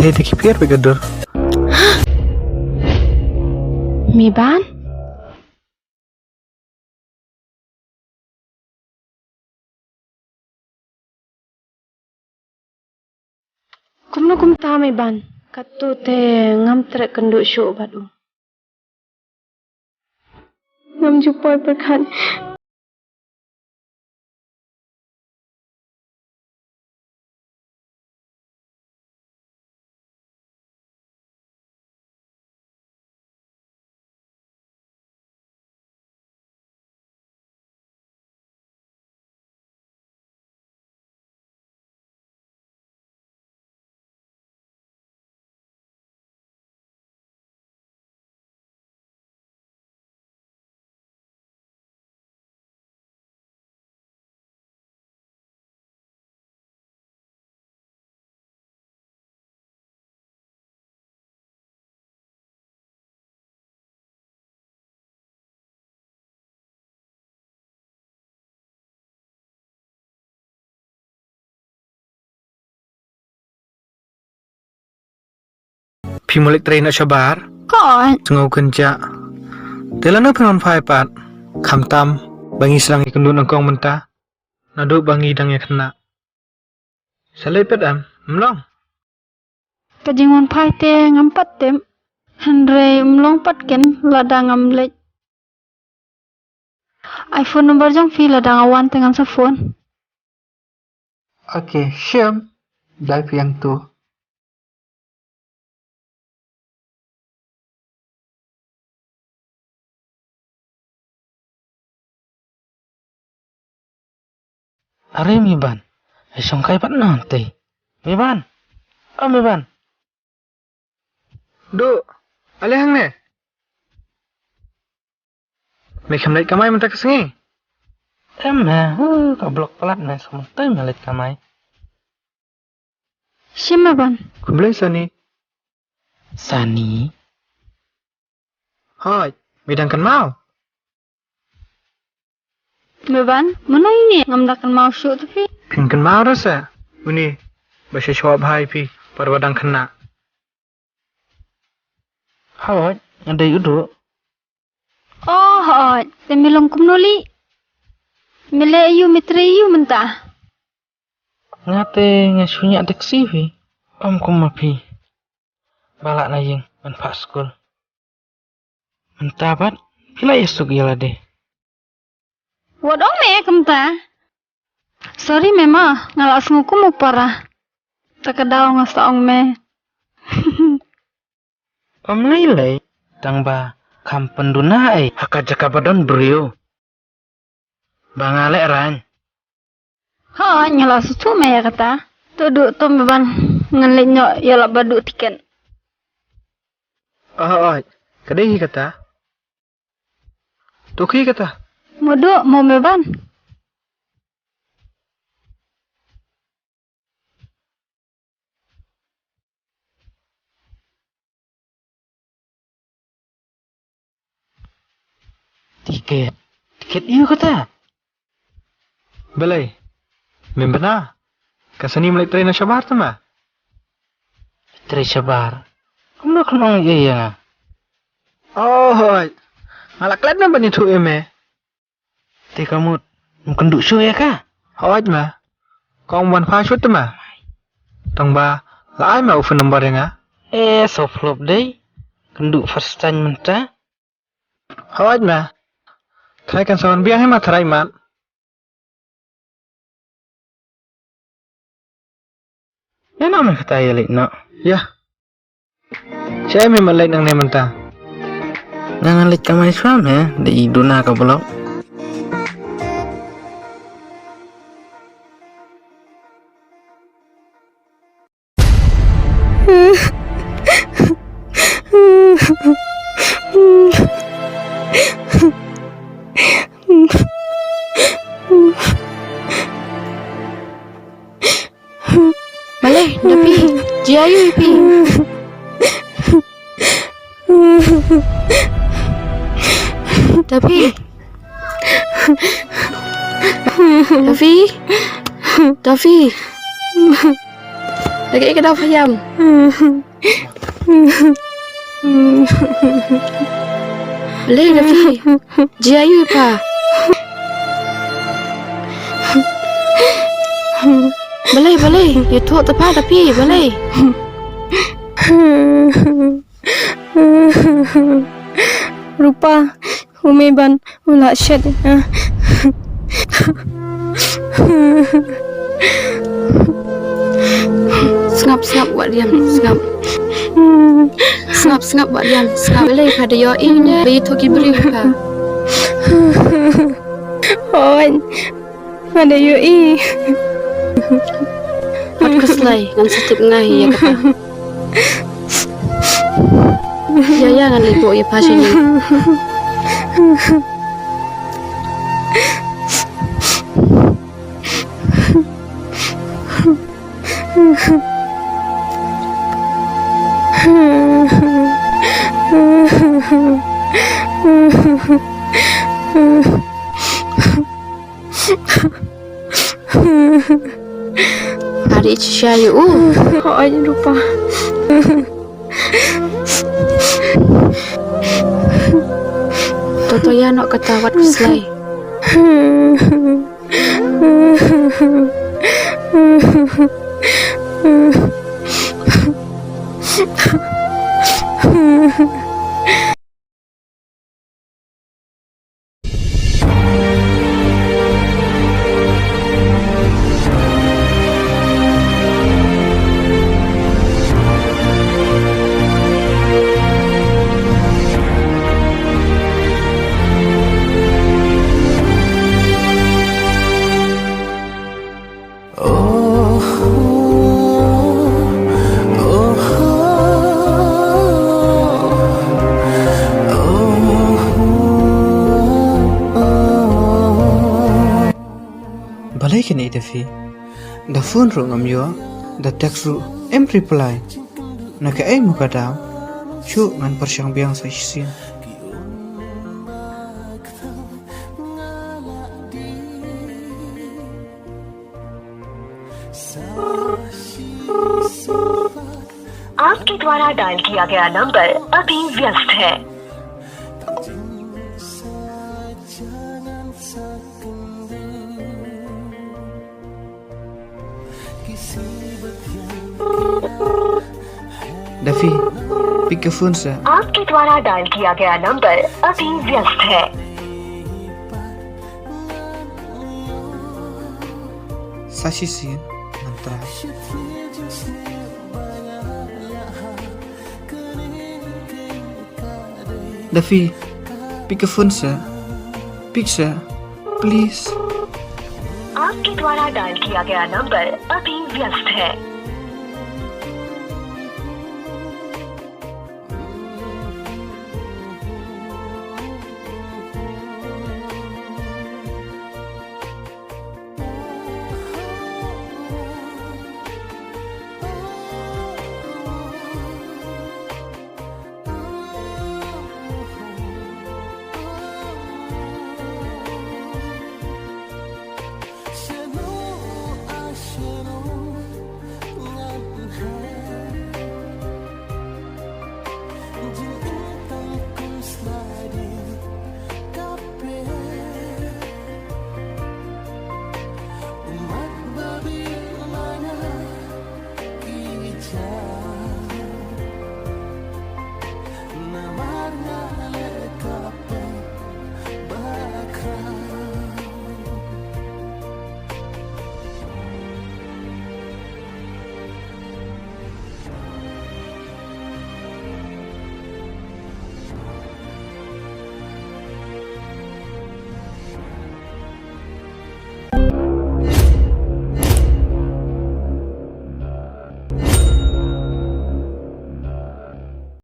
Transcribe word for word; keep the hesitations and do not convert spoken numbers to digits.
Ïa te ki pyrkhat ba ka dur. Meban? Kumno kumta Meban? Katto te ngam treh kynduh shuh bad u. Ngam ju poi pyrkhat. Phi malik trei noh shabar. Ko. Sngew kynjah. Te lano phin wan phai pat? Khamtam ba ngi sdang ïa kynduh nyngkong mynta. Naduh ba ngi dang ïa khynnah. Sa leit pat em, ym long? Ka jingwan phai te ngam pat tip. Hynrei ym long pat ken lada ngam leit. Ai phone number jong phi lada nga wan te ngan sa phone. Okay, shim. Dei phi hangto. Are Meban, ai shong kai pat noh te. Meban. O Meban. Duh, ale hangne. Me khlem leit kamai mynta ka sngi? Em he, huh, ka block palat me, sa mynta me leit kamai. Shim Meban. Khublei Sani. Sani. Hooid, me dang kynmaw? Meban, mano ine? Ngam da kynmaw shuh te phi. Phin kynmaw ruh se uni ba shisha bha ïa phi por ba dang khynnah. Hooid, nga dei u Duh. O hooid, te me long kumno lei? Me leh aïu, me trei aïu mynta? Nga te nga shu ñiah taxi phi. Ym kum ma phi ba lah na ïing ban phah skul. Mynta pat phi la ïasuk ïa lade. Wat ong me kumta. Sorry me ma, nga la sngew kum u para. Ta ka daw nga sa ong me. Ym lei lei, tang ba kham pynduna ei ha ka jaka ba don briew. Ba nga lehraiñ. Hooid, nga la sngewthuh me ïa kata. To duh to Meban, ngan leit noh ïalap ba duh tiket. Hooid, ka dei hi kata. To khie kata. Mo Duh, mo Meban. Tiket. Tiket aïu kata? Balei? Mem bna. Ka Sani mlei trei na shabar te ma. Trei shabar. Kumno khnong ïa ïa nga. Oh, hooid. Nga la klet na ban ïathuh ïa me. Te ka mut, ym kynduh shuh ïa ka? Hooid ma. Kong wan phai shuh te ma. Tang ba, la ai ma u phone number ïa nga. Eh, so flop dei. Kynduh first time mynta. Hooid ma. Trai kan sa wan biang hi ma trai mat. Ïa na me kata ïa leit noh. Ïa. Shaei me ma leit nangne mynta. Nga ngan leit kamai shuwa me, da i duna ka block. Balei, da phi? Jia ïa phi? Da phi? Da phi? Da phi? Da kaei ka daw pha ïam? Balei Daffy? Jia ïa pha. Balei, balei? Ïathuh te pha Daffy, balei? Rupa, u Meban u la shet. Sngap, sngap, Wahdiam, sngap. Sngap, sngap, Wahdiam, sngap. Balei pha da ïohi ne ba ïathuh ki briew ïa pha? Hooid. Nga da ïohi. Wat khuslai, ngan sa tip nga hi ïa kata. Ïa, ïa, ngan leit buh ïa pha sha ïing. Pha dei shisha ïa u. Hooid Rupa. To, to, ïa noh kata, wat khuslai. Balei kane Daffy? Da phone ruh ngam ïoh, da text ruh em reply. Na kaei mo ka daw? Shuh, ngan pyrshang biang sa shisien. आपके द्वारा डायल किया गया नंबर अभी व्यस्त है। Daffy, pick ka phone sa. आपके द्वारा डायल किया गया नंबर अभी व्यस्त है। Sa shisien, ngan try. Daffy, pick ka phone sa. Pick sa, please. आपके द्वारा डायल किया गया नंबर अभी व्यस्त है।